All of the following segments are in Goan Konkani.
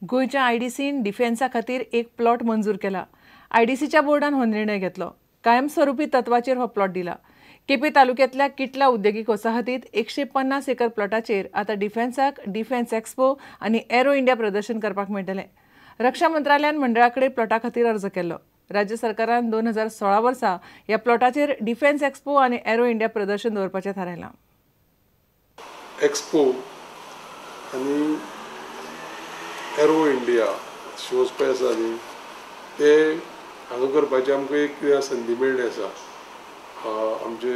गोंयच्या आयडीसीन डिफेन्सा खातीर एक प्लॉट मंजूर केला. आयडीसीच्या बोर्डान हो निर्णय घेतलो. कायमस्वरूपी तत्वाचेर हो प्लॉट दिला. केपे तालुक्यांतल्या किटला उद्देगीक वसाहतीत 150 एकर प्लॉटाचेर आतां डिफेन्साक डिफेन्स एक्स्पो आनी एरो इंडिया प्रदर्शन करपाक मेळटलें. रक्षा मंत्रालयान मंडळा कडेन प्लॉटा खातीर अर्ज केल्लो. राज्य सरकारान 2016 वर्सा ह्या प्लॉटाचेर डिफेन्स एक्स्पो आनी एरो इंडिया प्रदर्शन दवरपाचें थारायलां. एक्स्पो आनी एरो इंडिया शोज पळय आसा न्ही, ते हांगा करपाची आमकां एक संदी मेळ्ळी आसा. आमचे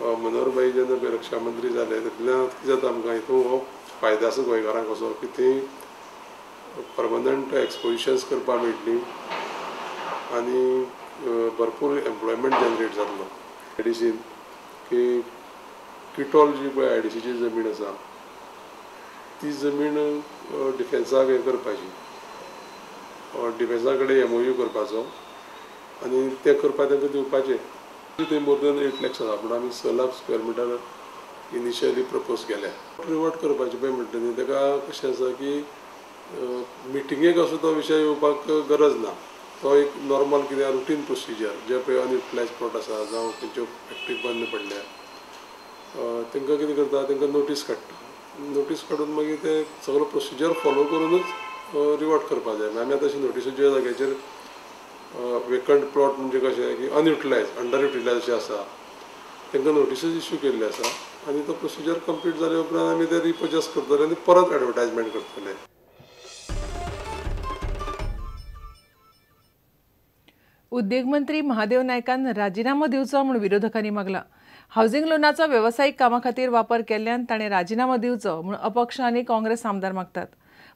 मनोहर भाई जेन्ना पळय रक्षा मंत्री जाले तेन्ना कितें जाता आमकां हितून हो फायदो आसा गोंयकारांक असो की थंय परमनंट एक्सपोजिशन्स करपाक मेळटली आनी भरपूर एम्प्लॉयमेंट जनरेट जातलो. आयडीसीन की किटॉल जी पळय आयडीसीची जमीन आसा ती जमीन डिफेन्साक हें करपाची, डिफेन्सा कडेन एमओयू करपाचो आनी तें करपाक तांकां दिवपाचें. थंय मोर दॅन 8 lakhs आसा, पूण आमी 6 lakh square metre initially propose केल्या. रिवर्ट करपाचें पळय म्हणटा न्ही, ताका कशें आसा की मिटिंगेक असो तो विशय येवपाक गरज ना. तो एक नॉर्मल कितें रुटीन प्रोसिजर, जे पळय अनयुटिलायज प्लॉट आसा जावं तेंच्यो फॅक्टरी बंद पडल्या तांकां कितें करता, तांकां नोटीस काडटा. नोटीस काडून मागीर ते सगळो प्रोसिजर फॉलो करूनच रिवर्ट करपाक जाय. आमी आतां अशी नोटिसी ज्या जाग्याचेर वेकंट प्लॉट म्हणजे कशें की अनयुटिलायज, अंडर युटिलायज अशें आसा तांकां नोटिसीस इश्यू केल्ले आसा आनी तो प्रोसिजर कंप्लीट जाले उपरांत आमी ते रिपजेस करतले आनी परत एडवर्टायजमेंट करतले. उद्देग मंत्री महादेव नायकान राजिनामो दिवचो म्हूण विरोधकांनी मागला. हावसिंग लोनाचो वेवसायीक कामा खातीर वापर केल्ल्यान ताणें राजिनामो दिवचो म्हूण अपक्ष आनी काँग्रेस आमदार मागतात.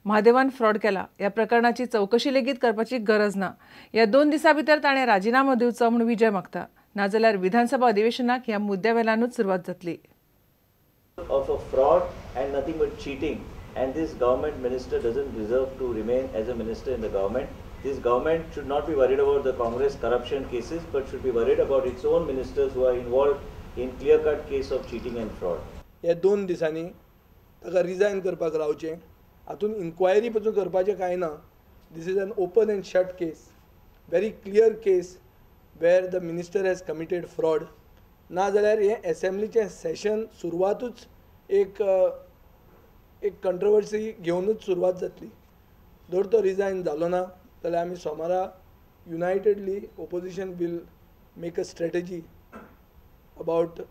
महादेवान फ्रॉड केला, ह्या प्रकरणाची चवकशी लेगीत करपाची गरज ना. ह्या 2 दिसां भितर ताणें राजिनामो दिवचो म्हूण विजय मागता. नाजाल्यार विधानसभा अधिवेशनाक ह्या मुद्द्या वेल्यानूच सुरवात जातली. Of a fraud and nothing but cheating, and this government minister doesn't deserve to remain as a minister in the government. This government should not be worried about the Congress corruption cases, but should be worried about its own ministers who are involved in clear-cut case of cheating and fraud. ह्या 2 दिसांनी ताका रिजायन करपाक रावचें, हातून इन्क्वायरी पसून करपाचें कांय ना. This is an open and shut case, very clear case where the minister has committed fraud. ना जाल्यार हें एसेंब्लीचें सेशन सुरवातूच एक एक कंट्रोवर्सी घेवनूच सुरवात जातली. जर तो रिजायन जालो ना जाल्यार आमी सोमारा unitedly opposition will make a strategy about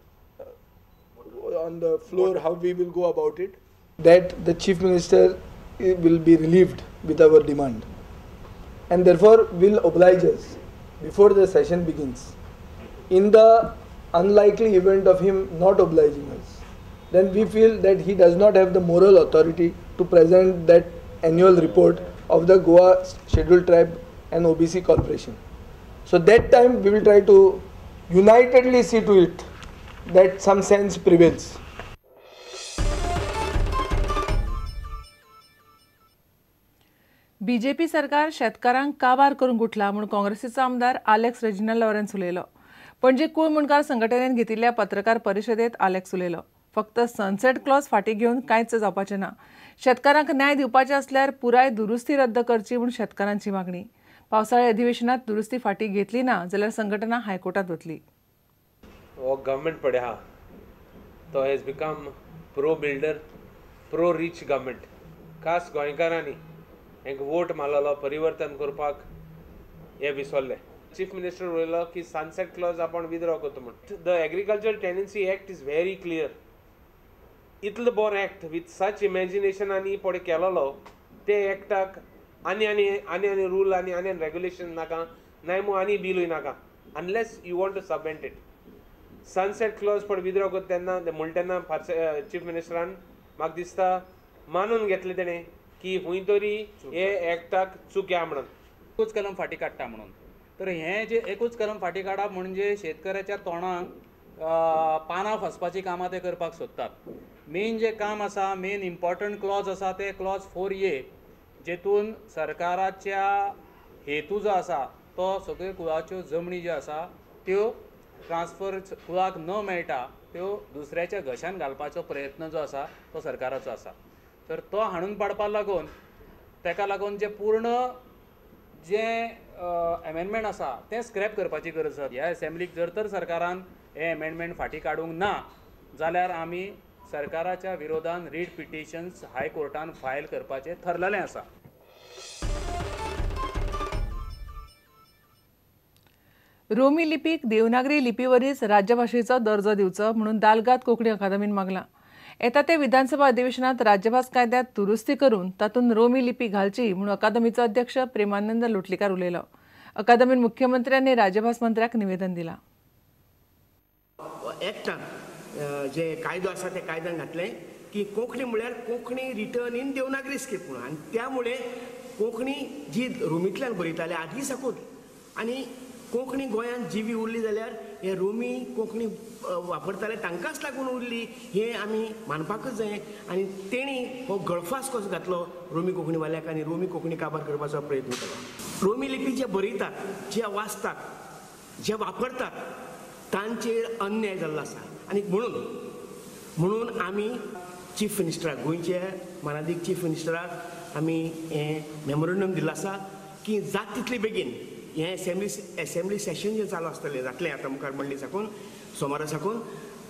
on the floor how we will go about it, that the Chief Minister will be relieved with our demand and therefore will oblige us before the session begins. In the unlikely event of him not obliging us, then we feel that he does not have the moral authority to present that annual report of the Goa Scheduled Tribe and OBC Corporation. So that time we will try to unitedly see to it that some sense prevails. BJP सरकार शेतकारांक काबार करूंक उठला म्हूण काँग्रेसीचो आमदार आलेक्स रेजिनाल्ड लॉरेन्स उलयलो. पणजे कूळ मुंडकार संघटनेन घेतिल्ल्या पत्रकार परिशदेंत आलेक्स उलयलो. फक्त सनसेट क्लॉज फाटीं घेवन कांयच जावपाचें ना. शेतकारांक न्याय दिवपाचें आसल्यार पुराय दुरुस्ती रद्द करची म्हूण शेतकारांची मागणी. पावसाळी अधिवेशनात दुरुस्ती फाटीं घेतली ना जाल्यार संघटना हायकोर्टात वतली. हो गव्हर्मेंट पळय आहा तो has become pro builder, pro rich government. खास गोंयकारांनी हेंक वोट मारलेलो परिवर्तन करपाक हे विसरले. चीफ मिनिस्टर उलयलो की सनसेट क्लॉज आपूण विथड्रॉ करता म्हूण. The agriculture tenancy act is very clear. इतलो बरो एक्ट विथ सच इमॅजिनेशन आनी पळय केलोलो ते एक्टाक आनी आनी आनी आनी रूल आनी आनी रेगुलेशन नाका, नाय मू आनी बिलूय नाका, unless you want to submit it. Sunset clause पळय विथड्रॉ करता तेन्ना म्हणटा तेन्ना चीफ मिनिस्टरान म्हाका दिसता मानून घेतलें तेणें की खंय तरी हे एक्टाक चुक्या म्हणून. एकूच कलम फाटीं काडटा म्हणून, तर हें जे एकूच कलम फाटीं काडप म्हणजे शेतकऱ्याच्या तोंडाक पानां फसपाचीं कामां ते करपाक सोदतात. मेन जें काम आसा, मेन इम्पॉर्टंट क्लॉज आसा ते क्लॉज 4A, जेतून सरकाराच्या हेतू जो आसा तो सगळ्यो कुळाच्यो जमनी ज्यो आसा त्यो ट्रान्सफर कुळाक न मेळटा त्यो दुसऱ्याच्या घशान घालपाचो प्रयत्न जो आसा तो सरकाराचो आसा. तर तो हाडून पाडपाक लागून ताका लागून जे पूर्ण जे एमेंडमेंट आसा तें स्क्रॅप करपाची गरज आसा. ह्या एसेंब्लीक जर तर सरकारान हें एमेंडमेंट फाटीं काडूंक ना जाल्यार आमी सरकाराच्या विरोधान रीट पिटिशन्स हायकोर्टान फायल करपाचें थरलेलें आसा. रोमी लिपीक देवनागरी लिपीवरीच राज्यभाशेचो दर्जो दिवचो म्हणून दालगाद कोंकणी अकादमीन मागला. येता ते विधानसभा अधिवेशनात राज्यभास कायद्यात दुरुस्ती करून तातूंत रोमी लिपी घालची म्हणून अकादमीचो अध्यक्ष प्रेमानंद लोटलीकार उलयलो. अकादमीन मुख्यमंत्र्यांनी राज्यभास मंत्र्याक निवेदन दिलां. एक्टान जे कायदो आसा त्या कायद्यान घातलें की कोंकणी म्हळ्यार Konkani written in Devanagari script म्हणून, आनी त्यामुळे कोंकणी जी रोमींतल्यान बरयताले आदीं साकून आनी कोंकणी गोंयांत जिवी उरली जाल्यार हे रोमी कोंकणी वापरताले तांकांच लागून उरली हें आमी मानपाकच जाय. आनी तेणी हो गळफास कसो घातलो रोमी कोंकणीवाल्याक आनी रोमी कोंकणी काबार करपाचो प्रयत्न केलो. रोमी लिपी जे बरयतात, जे वाचतात, जे वापरतात तांचेर अन्याय जाल्लो आसा. आनी म्हणून म्हणून आमी चीफ मिनिस्टराक, गोंयचे मानादीक चीफ मिनिस्टराक आमी हें मेमोरंडम दिल्लें आसा की जात तितले बेगीन हें एसेंब्ली सेशन जें चालू आसतलें जातलें आतां मुखार मंडे साकून सोमारा साकून,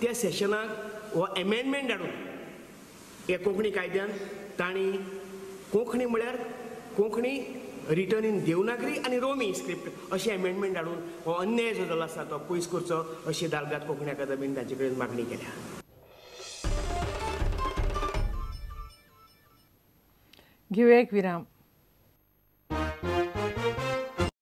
त्या सेशनाक हो एमेंडमेंट हाडून ह्या कोंकणी कायद्यान तांणी कोंकणी म्हळ्यार कोंकणी रिटर्न इन देवनागरी आनी रोमी स्क्रिप्ट अशें एमेंडमेंट हाडून हो अन्याय जो जाल्लो आसा तो पयस करचो अशी दालगाद कोंकणी अकादमीन तांचे कडेन मागणी केल्या. घेवया एक विराम.